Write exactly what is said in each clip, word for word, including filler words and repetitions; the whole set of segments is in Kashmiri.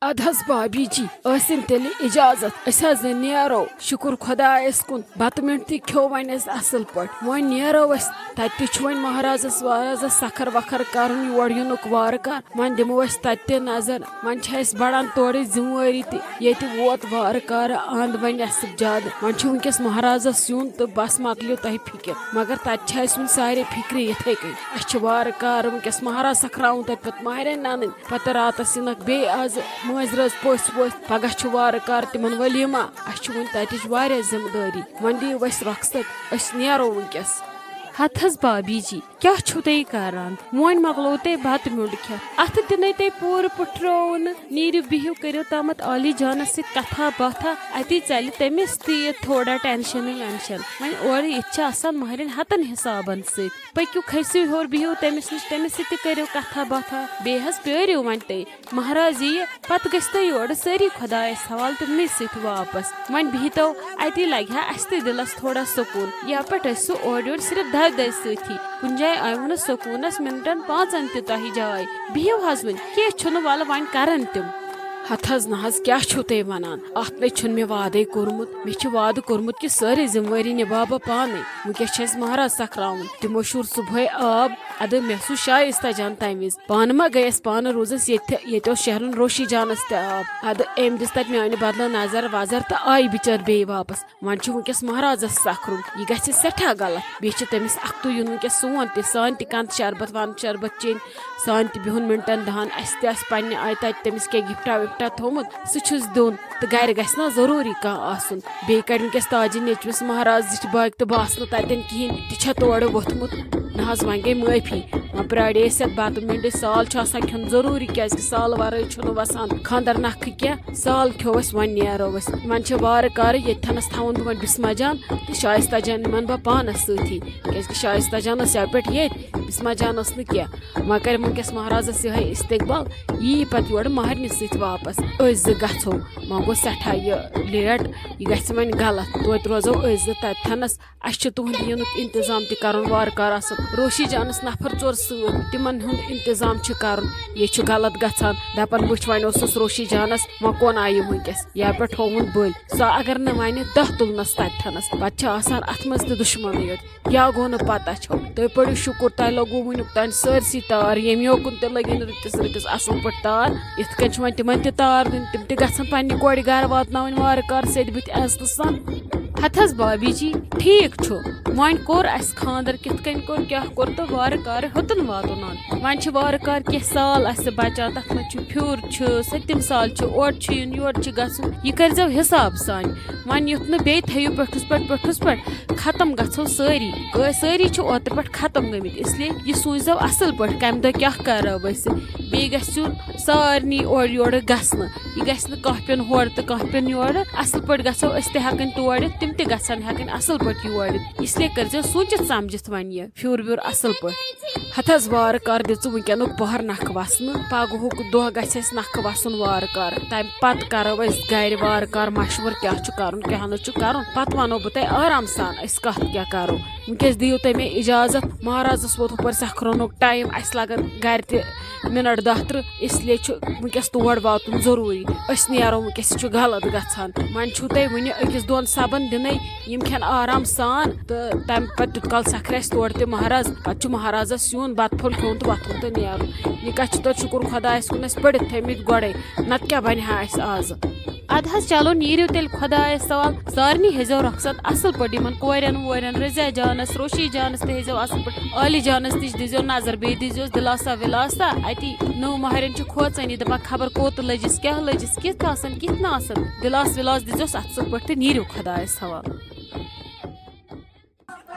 ادٕ حظ بابی جی، ٲسِن تیٚلہِ اجازت، أسۍ حظ نیرو۔ شُکُر خۄدایس کُن، بتہٕ میوٚنٛڈ تہِ کھیوٚو وۄنۍ اَسہِ اصل پٲٹھۍ۔ وۄنۍ نیرو أسۍ، تتہِ تہِ چھُ وۄنۍ مہرازس وہرازس سکھر وکھر کرُن، یور یُنُک وارٕ کار۔ وۄنۍ دِمو أسۍ تتہِ تہِ نظر۔ وۄنۍ چھِ اَسہِ بڑان تورٕچ ذمہٕ وٲری تہِ۔ ییٚتہِ ووت وارٕ کارٕ اند وۄنۍ نٮ۪صٕف زیادٕ۔ وۄنۍ چھُ وٕنکیٚس مہرازس یُن تہٕ بس مۄکلیو تۄہہِ فکر۔ مگر تتہِ چھِ اَسہِ وٕنہِ سارے فکرِ یِتھے کٔنۍ۔ اَسہِ چھِ وارٕ کارٕ وٕنکیٚس مہراز سکھراوُن تتہِ پتہٕ مہرٮ۪ن انٕنۍ۔ پتہٕ راتس یِنکھ بیٚیہِ آز مٲنٛزِ رٲژ پٔژھۍ ؤژھۍ۔ پگاہ چھُ وارٕ کارٕ تِمن ولیمہ۔ اَسہِ چھُ وٕنہِ تتِچ واریاہ ذمہٕ دٲری۔ وۄنۍ دِیِو اَسہِ رۄخصت، أسۍ نیرو وٕنکیٚس۔ ہتھ حظ بابی جی، کیٛاہ چھِو تُہۍ کران؟ وۄنۍ مۄکلوو تۄہہِ بتہٕ میوٚنٛڈ کھٮ۪تھ، اتھٕ تہِ نَے تۄہہِ پوٗرٕ پُٹھرٲوو نہٕ۔ نیٖرِو بِہِو، کٔرِو تامتھ عالی جانس سۭتۍ کتھا باتھا، اتی ژلہِ تٔمِس تہِ یہِ تھوڑا ٹینشن وینشن۔ وۄنۍ اورٕ ییٚتہِ چھِ آسان مہرٮ۪ن ہتن حسابن سۭتۍ۔ پٔکِو، کھٔسِو ہیوٚر، بِہِو تٔمِس نِش، تٔمِس سۭتۍ تہِ کٔرِو کتھا باتھا۔ بیٚیہِ حظ پیٲرِو وۄنۍ تُہۍ۔ مہراز یِیہِ، پتہٕ گٔژھۍ تۄہہِ یورٕ سٲری خۄدایس حوالہٕ تِمنٕے سۭتۍ واپس۔ وۄنۍ بِہتو، اتی لگہِ ہا اسہِ تہِ دِلس تھوڑا سکوٗن۔ یا پٮ۪ٹھ ٲسِو اورٕ یورٕ صرف دَوِ دَوِ سۭتی۔ کُنہِ جایہِ آیوٕ نہٕ سکوٗنس مِنٹن پانٛژن تہِ تۄہہِ جاے۔ بِہِو حظ وۄنۍ، کینٛہہ چھُنہٕ، ولہٕ وۄنۍ کرن تِم۔ ہتہٕ حظ نہ حظ، کیٛاہ چھُو تُہۍ ونان؟ اتھ نے چھُنہٕ مےٚ وعدے کوٚرمُت۔ مےٚ چھُ وعدٕ کوٚرمُت کہِ سٲرٕے ذمہٕ وٲری نِباو بہٕ پانے۔ وٕنکیٚس چھِ اسہِ مہراز سکھراوُن۔ تِمو شوٗر صبحٲے آب۔ ادٕ مےٚ سوٗز شایستہ جان تمہِ وِزِ۔ پانہٕ ما گٔیس، پانہٕ روٗزس ییٚتہِ، ییٚتہِ اوس شہرن روشی جانس تہِ آب۔ ادٕ أمۍ دِژ تتہِ میانہِ بدلہٕ نظر وظر تہٕ آیہِ بِچٲر بیٚیہِ واپس۔ وۄنۍ چھُ وٕنکیٚس مہرازس سکھ روٚنگ، یہِ گژھِ سٮ۪ٹھاہ غلط۔ بیٚیہِ چھِ تٔمِس اکھتُے یُن وٕنکیٚس سون تہِ، سانہِ تہِ کند شربت وند شربت چیٚنۍ، سانہِ تہِ بِہُن منٹن دہن۔ اسہِ تہِ آسہِ پننہِ آیہِ تتہِ تٔمِس کینٛہہ گفٹا وفٹا تھوٚومُت، سُہ چھُس دیُن۔ تہٕ گرِ گژھِ نا ضروٗری کانٛہہ آسُن۔ بیٚیہِ کڑِ وٕنکیٚس تاجہِ نیٚچوِس مہراز زِٹھِ باقی تہٕ بہٕ آسہٕ نہٕ تتٮ۪ن کِہیٖنۍ، تہِ چھا تورٕ ووٚتھمُت۔ نہ حظ، وۄنۍ گٔے معٲفی۔ وۄنۍ پرٛاریٚیہِ أسۍ یتھ بتہٕ میوٚنٛڈِس۔ سال چھُ آسان کھیوٚن ضروٗری، کیازِ کہِ سالہٕ ورٲے چھُنہٕ وسان خانٛدر نکھٕ کینٛہہ۔ سال کھیوٚو اَسہِ، وۄنۍ نیرو أسۍ۔ وۄنۍ چھِ وارٕ کارٕ ییٚتہِ تھنس تھاوُن بہٕ وۄنۍ بسمہ جان تہٕ شایستہ جان نِمن بہٕ پانس سۭتی، کیازِ کہِ شایستہ جان ٲس یپٲرۍ ییٚتۍ، بسمہ جان ٲس نہٕ کینٛہہ۔ وۄنۍ کرِ وٕنکیٚس مہرازس یِہوٚے استقبال، یی پتہٕ یورٕ مہرنہِ سۭتۍ واپس۔ أسۍ زٕ گژھو، وۄنۍ گوٚو سٮ۪ٹھاہ یہِ لیٹ، یہِ گژھِ وۄنۍ غلط۔ توتہِ روزو أسۍ زٕ تتہِ تھنس۔ اسہِ چھُ تُہُنٛد یِنُک انتظام تہِ کرُن وارٕ کارٕ اصل۔ روشی جانس نفر ژور سۭتۍ، تِمن ہُنٛد انتظام چھُ کرُن۔ یہِ چھُ غلط گژھان۔ دپان وٕچھ، وۄنۍ اوسُس روشی جانس، وۄنۍ کون آیہِ وٕنکیٚس؟ یا پٮ۪ٹھ ہووُن بٔلۍ۔ سۄ اگر نہٕ وۄنۍ دہ تُلنس تتہِ تھنس، پتہٕ چھِ آسان اتھ منٛز تہِ دُشمنٕے یوت۔ یا گوٚو نہٕ پتہ چھو؟ تُہۍ پٔرِو شُکُر، تۄہہِ لوٚگوُ وٕنیُک تام سٲرسٕے تار، ییٚمہِ یوکُن تہِ لٔگِن رٕتِس رٕتِس اصل پٲٹھۍ تار۔ یِتھ کٔنۍ چھِ وۄنۍ تِمن تہِ تار دِنۍ، تِم تہِ گژھن پننہِ کورِ گرٕ واتناوٕنۍ وارٕ کارٕ سیٚدِ بٕتھِ عزتہٕ سان۔ ہتہٕ حظ بابی جی، ٹھیٖک چھُ۔ وۄنۍ کوٚر اَسہِ خانٛدر، کِتھ کٔنۍ کوٚر، کیٛاہ کوٚر تہٕ وارٕ کارٕ ہیوٚتُن واتُن۔ وۄنۍ چھِ وارٕ کارٕ کینٛہہ سال اَسہِ بچان، تَتھ منٛز چھُ پھیُر، چھُ سٔتِم سال، چھُ اورٕ چھُ یُن، یورٕ چھُ گژھُن۔ یہِ کٔرۍزیو حساب سان۔ وۄنۍ یُتھ نہٕ بیٚیہِ تھٲیِو پٮ۪ٹھُس پٮ۪ٹھ، پٮ۪ٹھُس پٮ۪ٹھ ختم گژھو سٲری۔ أسۍ سٲری چھِ اوترٕ پٮ۪ٹھ ختم گٔمٕتۍ، اس لیے یہِ سوٗنٛچزیو اَصٕل پٲٹھۍ، کَمہِ دۄہ کیٛاہ کَرو أسۍ۔ بیٚیہِ گژھِ یُن سارنٕے اورٕ یورٕ گژھنہٕ۔ یہِ گژھِ نہٕ کانٛہہ پیوٚن ہورٕ تہٕ کانٛہہ پیوٚن یورٕ۔ اَصٕل پٲٹھۍ گژھو أسۍ تہِ ہٮ۪کٕنۍ تور یِتھ، تِم تہِ گژھن ہٮ۪کٕنۍ اَصٕل پٲٹھۍ یور یِتھ۔ اس لیے کٔرۍزیو سوٗنٛچِتھ سمجھِتھ وۄنۍ یہِ پھیُر ویُر اَصٕل پٲٹھۍ۔ ہتہٕ حظ وارٕ کارٕ دِژٕ وٕنکیٚنُک پۄہر نکھٕ وسنہٕ۔ پگہُک دۄہ گژھِ اَسہِ نکھٕ وسُن وارٕ کارٕ۔ تَمہِ پتہٕ کرو أسۍ گرِ وارٕ کارٕ مشورٕ، کیٛاہ چھُ کرُن، کیٛاہ نہٕ چھُ کرُن۔ پتہٕ ونو بہٕ تۄہہِ آرام سان أسۍ کتھ کیٛاہ کرو۔ وٕنکیٚس دِیِو تُہۍ مےٚ اجازت۔ مہرازس ووت ہُپٲرۍ سکھرونُک ٹایم، اسہِ لگن گرِ تہِ منٹ دہ ترٕہ، اس لیے چھُ وٕنکیٚس تور واتُن ضروٗری۔ أسۍ نیرو وٕنکیٚس، یہِ چھُ غلط گژھان۔ وۄنۍ چھُو تۄہہِ وُنہِ أکِس دۄن سبن دِنَے، یِم کھٮ۪ن آرام سان، تہٕ تمہِ پتہٕ تیُت کال سکھرِ اسہِ تورٕ تہِ مہراز۔ پتہٕ چھُ مہرازس یُن، بتہٕ پھوٚل کھیوٚن تہٕ وۄتھُن تہٕ نیرُن۔ نکاح چھِ توتہِ شُکُر خۄدایس کُن اسہِ پٔرِتھ تھٲمٕتۍ گۄڈے، نتہٕ کیٛاہ بنہِ ہا اسہِ آز؟ ادٕ حظ چلو، نیٖرِو تیٚلہِ خۄدایس حوال۔ سارنٕے ہیٚزیو رۄخصت اصل پٲٹھۍ، یِمن کورٮ۪ن وورٮ۪ن، رضیہ جانس، روشی جانس تہِ ہیٚزیو اصل پٲٹھۍ، عالی جانس نِش دیٖزیو نظر، بیٚیہِ دیٖزیوس دِلاسا وِلاسا۔ اتی نٔو مہرٮ۪ن چھِ کھوژٲنی، دپان خبر کوٚت لٔجِس، کیٛاہ لٔجِس، کِتھ آسن، کِتھ نہٕ آسن۔ دِلاس وِلاس دیٖزیوس اصل پٲٹھۍ تہٕ نیٖرِو خۄدایس حوال۔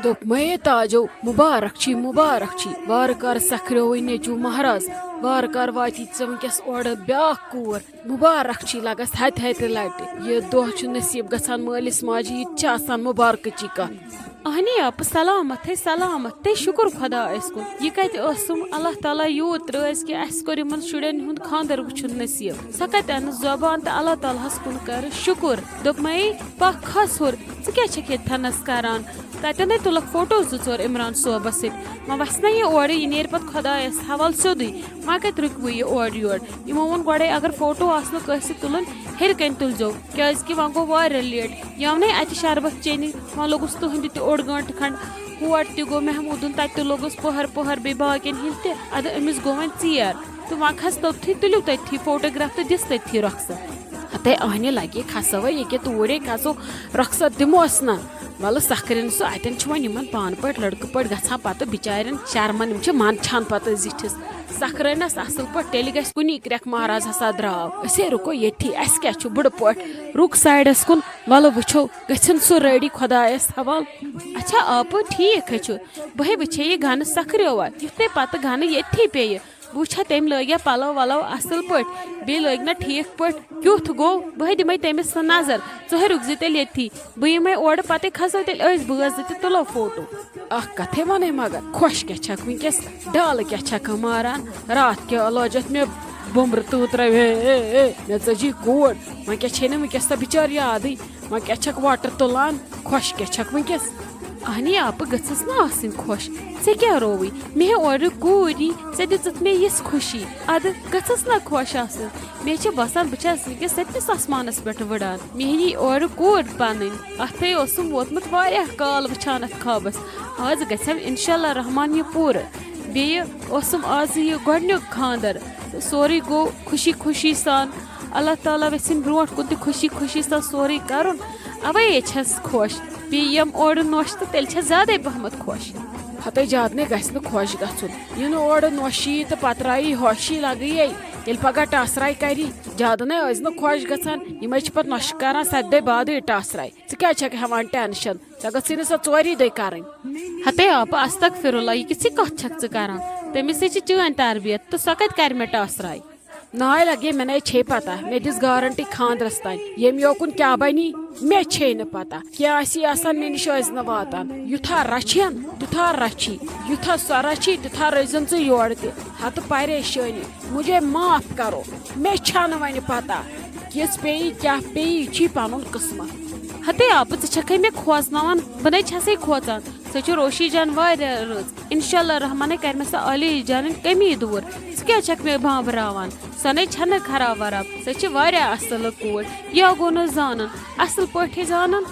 دوٚپمَے تاجو، مُبارک چھی، مُبارک چھی، وارٕ کارٕ سکھریووٕے نیٚچوٗ مہراز، وارٕ کارٕ واتی ژےٚ وٕنکیٚس اورٕ بیٛاکھ کوٗر۔ مُبارک چھی لگس ہتہِ ہتہِ لٹہِ۔ یہِ دۄہ چھُ نصیٖب گژھان مٲلِس ماجہِ، یہِ تہِ چھِ آسان مُبارکٕچی کتھ۔ اہنی اپہٕ، سلامت ہے سلامت، تے شُکُر خۄدایس کُن۔ یہِ کتہِ ٲسٕم؟ اللہ تعالیٰ یوٗت رٲزۍ کہِ اسہِ کوٚر یِمن شُرٮ۪ن ہُنٛد خانٛدر وٕچھُن نصیٖب۔ سۄ کتہِ انس زۄبان تہٕ اللہ تعالیٰ ہس کُن کرٕ شُکُر۔ دوٚپمَے، پکھ کھس ہیوٚر، ژٕ کیٛاہ چھکھ ییٚتہِ تھنس کران؟ تتٮ۪ن ہے تُلکھ فوٹو زٕ ژور عمران صٲبس سۭتۍ۔ وۄنۍ وسہِ نا یہِ اورٕ، یہِ نیرِ پتہٕ خۄدایس حوالہٕ سیوٚدُے۔ وۄنۍ کتہِ رُکوٕ یہِ اورٕ یورٕ؟ یِمو ووٚن گۄڈے اگر فوٹو آسنو کٲنٛسہِ تُلُن، ہیٚرِ کنہِ تُلزیو، کیازِ کہِ وۄنۍ گوٚو واریاہ لیٹ۔ یِم نے اتہِ شربت چیٚنہِ، وۄنۍ لوٚگُس تُہنٛدِ تہِ اوٚڑ گٲنٛٹہٕ کھنٛڈ۔ ہور تہِ گوٚو محمودُن، تتہِ تہِ لوٚگُس پٔہر پٔہر، بیٚیہِ باقین ہِنٛدۍ تہِ۔ ادٕ أمِس گوٚو وۄنۍ ژیر، تہٕ وۄنۍ کھس توٚتتھٕے، تُلِو تٔتتھی فوٹوگراف تہٕ دِس تٔتتھی رۄخصت۔ ہتے آہنہِ لگہِ کھسوے ییٚکیٛاہ توٗرے کھسو، رۄخصت دِموس نہ۔ ولہٕ سکھرن سُہ، اتٮ۪ن چھُ وۄنۍ یِمن پانہٕ پٲٹھۍ لڑکہٕ پٲٹھۍ گژھان پتہٕ بچارٮ۪ن شرمن، یِم چھِ منٛدچھان پتہٕ زِٹھِس۔ سکھرنس اصل پٲٹھۍ، تیٚلہِ گژھِ کُنی کرٛٮ۪کھ مہراز ہسا درٛاو۔ أسے رُکو ییٚتھی، اسہِ کیٛاہ چھُ بُڈٕ پٲٹھۍ؟ رُک سایڈس کُن، ولہٕ وٕچھو، گٔژھِن سُہ رٲڑی خۄدایس حوال۔ اچھا آپہٕ، ٹھیٖک ہے چھُ، بہٕ ہے وٕچھے یہِ گنہٕ سکھریوا، یُتھ نے پتہٕ گنہٕ ییٚتھی پیٚیہِ۔ بہٕ وٕچھا تٔمۍ لٲگیا پلو ولو اصل پٲٹھۍ، بیٚیہِ لٲگۍ نہ ٹھیٖک پٲٹھۍ۔ کیُتھ گوٚو؟ بہٕ ہے دِمے تٔمِس سۄ نظر، ژٕ ہے رُکزِ تیٚلہِ ییٚتھی۔ بہٕ یِمے اورٕ، پتے کھسو تیٚلہِ أسۍ بٲژ زٕ تہِ تُلو فوٹو۔ اکھ کتھے ونے مگر، خۄش کیٛاہ چھکھ وٕنکیٚس؟ ڈالہٕ کیٛاہ چھکھ ماران؟ راتھ کیٛاہ لٲجتھ مےٚ بُمرٕ تۭترے؟ ہے، ہے، ہے، مےٚ ژٔجی کوٗر، وۄنۍ کیٛاہ چھے نہٕ وٕنکیٚس سۄ بِچٲر یادٕے؟ وۄنۍ کیٛاہ چھکھ وۄٹہٕ تُلان؟ خۄش کیٛاہ چھکھ وٕنکیٚس؟ اہنی آپہٕ گٔژھٕس نہٕ آسٕنۍ خۄش۔ ژےٚ کیٛاہ رووٕے؟ مےٚ ہے اورٕ کوٗری، ژےٚ دِژٕتھ مےٚ یِژھ خوشی۔ ادٕ گٔژھٕس نہ خۄش آسٕنۍ؟ مےٚ چھِ باسان بہٕ چھس وٕنکیٚس سٔتمِس آسمانس پٮ۪ٹھ وٕڑان۔ مےٚ یی اورٕ کوٗر پنٕنۍ۔ اتھے اوسُم ووتمُت واریاہ کال وٕچھان اتھ خوابس۔ از گژھٮ۪م انشاءاللہ رحمان یہِ پوٗرٕ۔ بیٚیہِ اوسُم آز یہِ گۄڈنیُک خانٛدر۔ سورُے گوٚو خوشی خوشی سان۔ اللہ تعالیٰ ویژھِن برونٛٹھ کُن تہِ خوشی خوشی سان سورُے کرُن۔ اوے چھس خۄش۔ بیٚیہِ یِم اورٕ نوٚش تہٕ تیٚلہِ چھس زیادے پہمتھ خۄش۔ ہتے زیادٕ نے گژھِ نہٕ خۄش گژھُن۔ یہِ نہٕ اورٕ نوٚشی تہٕ پتہٕ رایی ہۄشی لگیے، ییٚلہِ پگاہ ٹسراے کری، زیادٕ نے ٲسۍ نہٕ خۄش گژھان۔ یِمے چھِ پتہٕ نۄشہِ کران ستہِ دۄہہِ بعدٕے ٹسراے۔ ژٕ کیٛازِ چھکھ ہٮ۪وان ٹینشن؟ ژےٚ گٔژھٕے نہٕ سۄ ژوری دۄہہِ کرٕنۍ۔ ہتے آپہٕ، استغفر اللہ، یہِ کِژھ کتھ چھکھ ژٕ کران؟ تٔمِس ہے چھِ چٲنۍ تربیت، تہٕ سۄ کتہِ کرِ مےٚ ٹسراے؟ ناے لگے، مےٚ نے چھے پتہ، مےٚ دِژ گارنٹی خاندرس تام، ییٚمہِ یوکُن کیٛاہ بنی، مےٚ چھے نہٕ پتہ۔ کینٛہہ آسی آسان، مےٚ نِش ٲسۍ نہٕ واتان۔ یُتھا رچھن، تیُتھا رچھی، یُتھا سۄ رچھی، تیُتھا رٔچھزن ژٕ یورٕ تہِ۔ ہتہٕ پریشٲنی، مجھے معاف کرو، مےٚ چھنہٕ وۄنۍ پتہ کِژھ پیٚیہِ، کیٛاہ پیٚیہِ، یہِ چھی پنُن قٕسمت۔ ہتے آپہٕ، ژٕ چھکھے مےٚ کھوژناوان، بہٕ نے چھسے کھوژان۔ سۄ چھِ روشی جان واریاہ رٕژ۔ انشاءاللہ رحمانٕے کرِ مےٚ سۄ علی جانٕنۍ کمی دوٗر۔ ژٕ کیٛازِ چھکھ مےٚ بانبراوان؟ سۄ نے چھنہٕ خراب وراب، سۄ چھِ واریاہ اصل کوٗر۔ یا گوٚو نہٕ زانُن، اصل پٲٹھۍ زانُن۔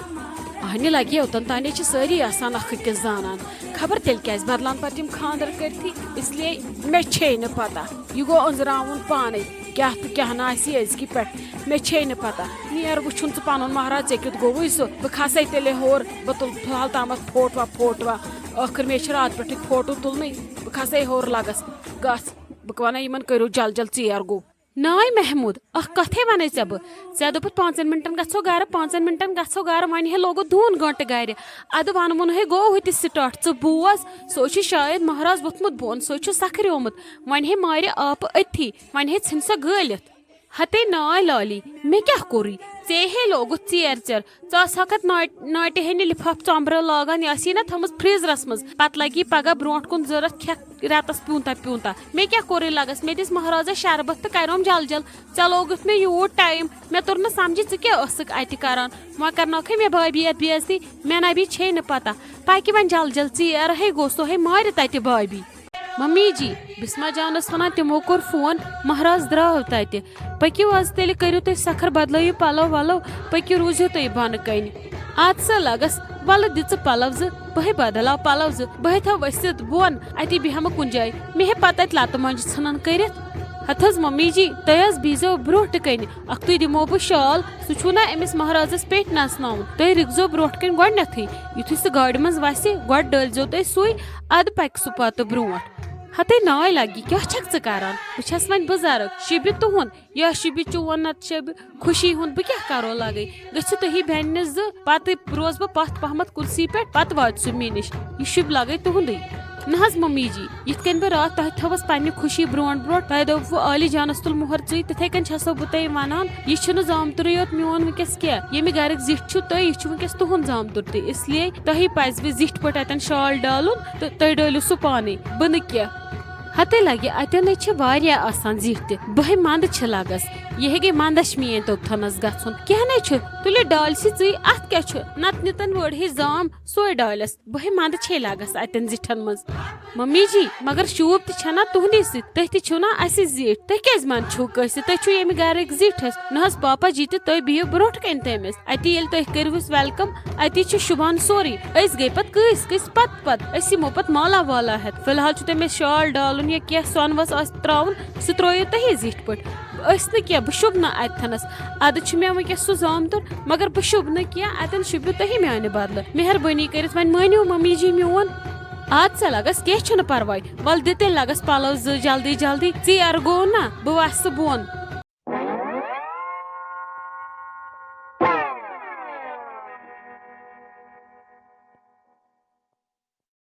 اہنہِ لگہِ، اوٚتن تانے چھِ سٲری آسان اکھ أکِس زانان۔ خبر تیٚلہِ کیٛازِ بدلان پتہٕ یِم خانٛدر کٔرتھٕے؟ اس لیے مےٚ چھے نہٕ پتہ۔ یہِ گوٚو أنٛزراوُن پانے۔ کیٛاہ تہٕ کیٛاہ نہٕ آسی أزکہِ پٮ۪ٹھ، مےٚ چھے نہٕ پتہ۔ نیر وٕچھُن ژٕ پنُن مہراز، ژےٚ کیُتھ گوٚوُے سُہ۔ بہٕ کھسے تیٚلہِ ہیوٚر، بہٕ تُلہٕ فِلحال تامتھ فوٹوا فوٹوا۔ ٲخٕر مےٚ چھِ راتہٕ پٮ۪ٹھٕے فوٹو تُلنٕے۔ بہٕ کھسے ہیوٚر، لگس۔ گژھ، بہٕ ونے یِمن، کٔرِو جل جل، ژیر گوٚو۔ ناے محمود، اکھ کتھے ونے ژےٚ بہٕ۔ ژےٚ دوٚپُتھ پانٛژن منٹن گژھو گرٕ، پانٛژن منٹن گژھو گرٕ، وۄنۍ ہے لوگُتھ دوٗن گٲنٹہٕ گرِ۔ ادٕ ونہٕ ووٚنہے گوٚو ہُہ تہِ سٹارٹ۔ ژٕ بوز، سُہ چھُ شاید مہراز ووٚتھمُت بۄن، سُہ چھُ سکھریومُت۔ وۄنۍ ہے مارِ آپہٕ أتھی، وۄنۍ ہے ژھٕنۍ سۄ گٲلِتھ۔ ہتے ناے لالی، مےٚ کیٛاہ کوٚرُے؟ ژےٚ ہے لوگُتھ ژیر ژیر۔ ژٕ آسہٕ ہاکھ اتھ ناٹہِ، ناٹہِ ہٕنہِ لفاف ژۄمبرٕ لاگان، یہِ آسی نا تھٲمٕژ فریزرس منٛز۔ پتہٕ لگی پگاہ برونٛٹھ کُن ضروٗرت کھٮ۪تھ رٮ۪تس پیوٗنتہ پیوٗنتہ۔ مےٚ کیٛاہ کوٚرُے لگس؟ مےٚ دِژ مہرازس شربت تہٕ کریوم جل جل۔ ژےٚ لوگُتھ مےٚ یوٗت ٹایم۔ مےٚ توٚر نہٕ سمجھِ ژٕ کیٛاہ ٲسٕکھ اتہِ کران۔ وۄنۍ کرناوکھے مےٚ بھابھی اتھ بے عزتی۔ مےٚ نہ بی چھے نہٕ پتہ۔ پکہِ وۄنۍ جل جل، ژیر ہے گوٚو، سُہ ہے مارِ تتہِ بھابھی۔ ممی جی، بسمہ جانس ونان تِمو کوٚر فون، مہراز درٛاو تتہِ۔ پٔکِو از تیٚلہِ، کٔرِو تُہۍ سکھر، بدلٲیِو پلو ولو، پٔکِو، روٗزِو تُہۍ بۄنہٕ کنہِ۔ اد سا لگس، ولہٕ دِ ژٕ پلو زٕ، بہٕ ہے بدلاو پلو زٕ، بہٕ ہے تھاو ؤسِتھ بۄن، اتی بیہمہٕ کُنہِ جایہِ، مےٚ ہے پتہٕ اتہِ لتہٕ منجہِ ژھٕنن کٔرِتھ۔ ہتہٕ حظ ممی جی، تُہۍ حظ بیہزیو برونٛٹھٕ کنہِ، اکھتُے دِمو بہٕ شال، سُہ چھُو نا أمِس مہرازس پیٚٹھۍ نژناوُن، تُہۍ رُکزیو برونٛٹھٕ کنہِ گۄڈنیتھٕے، یُتھُے سُہ گاڑِ منٛز وسہِ، گۄڈٕ ڈٲلزیو تُہۍ سُے، ادٕ پکہِ سُہ پتہٕ برونٛٹھ۔ ہتے ناے لگہِ، کیٛاہ چھکھ ژٕ کران؟ بہٕ چھس وۄنۍ بُزرگ، شِبہِ تُہُنٛد یا شِبہِ چون، نتہٕ شِبہِ خوشی ہُنٛد، بہٕ کیٛاہ کرو لگے؟ گٔژھِو تُہی بیٚنہِ زٕ، پتہٕ روزٕ بہٕ پتھ پہمتھ کُرسی پٮ۪ٹھ، پتہٕ واتہِ سُہ مےٚ نِش۔ یہِ شِب لگے تُہُنٛدُے۔ نہ حظ ممی جی، یِتھ کٔنۍ بہٕ راتھ تۄہہِ تھٲوٕس پننہِ خوشی برونٛٹھ برونٛٹھ، تۄہہِ دوٚپوُ عٲلی جانس تُل مُہر ژٕے، تِتھے کٔنۍ چھسو بہٕ تۄہہِ ونان، یہِ چھُنہٕ زامتُرٕے یوت میون وٕنکیٚس کینٛہہ، ییٚمہِ گرٕکۍ زِٹھۍ چھِو تُہۍ، یہِ چھُ وٕنکیٚس تُہُنٛد زامتُر تہِ، اس لیے تۄہی پزِ وۄنۍ زِٹھۍ پٲٹھۍ اتٮ۪ن شال ڈالُن تہٕ تُہۍ ڈٲلِو سُہ پانے، بہٕ نہٕ کینٛہہ۔ ہتے لگہِ اتٮ۪ن چھِ واریاہ آسان زِٹھۍ تہِ، بہٕ ہے منٛدٕ چھِ لگس۔ یہِ ہے گٔے منٛدچھ میٲنۍ توٚتتھنس گژھُن۔ کینٛہہ نے چھُ، تُلہِ ڈالۍ سی ژٕے، اتھ کیٛاہ چھُ؟ نتہٕ نِتن وٲڑ ہے زام سوے ڈالٮ۪س۔ بہٕ ہے منٛدٕ چھے لگس اتٮ۪ن زِٹھن منٛز۔ ممی جی، مگر شوٗب تہِ چھنا تُہنٛدی سۭتۍ، تُہۍ تہِ چھِو نا اسہِ زِٹھۍ، تُہۍ کیٛازِ منٛد چھِو کٲنٛسہِ؟ تُہۍ چھِو ییٚمہِ گرٕکۍ زِٹھس۔ نہ حظ پاپا جی تہِ، تُہۍ بِہِو برونٛٹھ کنہِ تٔمِس۔ اتی ییٚلہِ تُہۍ کٔرِوس welcome، اتی چھُ شوٗبان سورُے۔ أسۍ گٔے پتہٕ کٲنٛسہِ کٲنٛسہِ پتہٕ پتہٕ، أسۍ یِمو پتہٕ مالا والا ہٮ۪تھ۔ فی الحال چھُ تٔمِس شال ڈالُن یا کینٛہہ سۄنہٕ وَس آسہِ ترٛاوُن، سُہ ترٛٲیِو تُہی زِٹھۍ پٲٹھۍ۔ أسۍ نہٕ کینٛہہ، بہٕ شوٗبہٕ نہٕ اَتہِ تھَنَس۔ اَدٕ چھُ مےٚ وٕنۍکٮ۪س سُہ زامتُر، مگر بہٕ شوٗبہٕ نہٕ کینٛہہ، اَتٮ۪ن شوٗبِو تُہی میٛانہِ بدلہٕ۔ مہربٲنی کٔرِتھ وۄنۍ مٲنِو ممی جی میون۔ اَدٕ سا لَگَس، کینٛہہ چھُنہٕ پَرواے۔ وَلہٕ دِ تیٚلہِ لَگَس پَلو زٕ جلدی جلدی، ژیر گوٚو نہ، بہٕ وَسہٕ بۄن۔